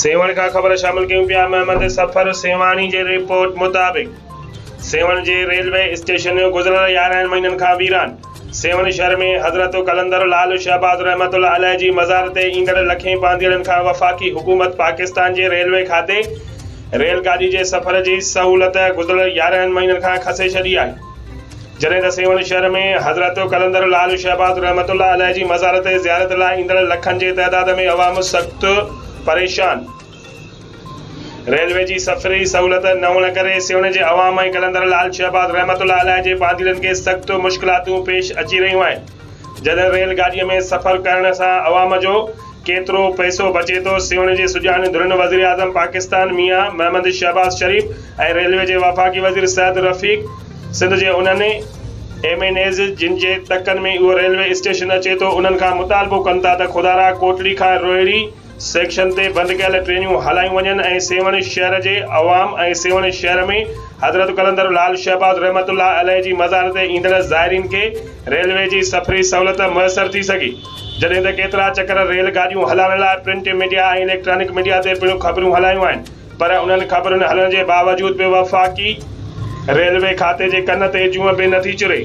سيوهڻ کان خبر شامل ڪيون پيا محمد صفر سيوهاڻي جي رپورٽ مطابق سيوهڻ جي ريلوي اسٽيشن گذريل 11 مهينن کان ويران سيوهڻ شهر ۾ حضرت قلندر لعل شهباز رحمة الله عليه جي مزار تي ايندڙ لکين پانڌيئڙن کان وفاقي حڪومت پاڪستان جي ريلوي کاتي ريل گاڏي جي سفر جي سهولت گذريل 11 مهينن کان کسي ڇڏي آهي. جڏهن ته سيوهڻ شهر ۾ حضرت قلندر لعل شهباز رحمة الله عليه جي مزار تي زيارت لاء ايندڙ لکن جي تعداد ۾ عوام سخت پريشان. ريلوي جي سفري سهولت نه هئڻ ڪري سيوهڻ جي عوام ۽ قلندر لعل شهباز رحمة الله عليه جي پانڌيئڙن کي سخت مشڪلاتون پيش اچي رهيون آهن. جڏهن ريل گاڏيء ۾ سفر ڪرڻ سان عوام جو ڪيترو پئسو بچي ٿو، سيوهڻ جي سڄاڻ ڌرين وزيراعظم پاڪستان ميان محمد شهباز شريف ۽ ريلوي جي وفاقي وزير سعد رفيق سنڌ جي انهن ايم اين ايز جن جي تڪن ۾ اهو ريلوي اسٽيشن اچي ٿو انهن کان مطالبو ڪن ٿا ته خدارا ڪوٽڙي کان روهڙي سيڪشن تي بند ڪيل ٽرينيون هلايون وڃن ۽ سيوهڻ شهر جي عوام ۽ سيوهڻ شهر ۾ حضرت قلندر لعل شهباز رحمة الله عليه جي مزار تي ايندڙ زائرين کي ريلوي جي سفري سهولت ميسر ٿي سگهي. جڏهن ته ڪيترا چڪر ريل گاڏيون هلائڻ لاء پرنٽ ميڊيا ۽ اليڪٽرانڪ ميڊيا تي پڻ خبرون هلايون آهن پر انهن خبرن هلڻ جي باوجود به وفاقي ريلوي کاتي جي ڪن تي جونء به نٿي چري.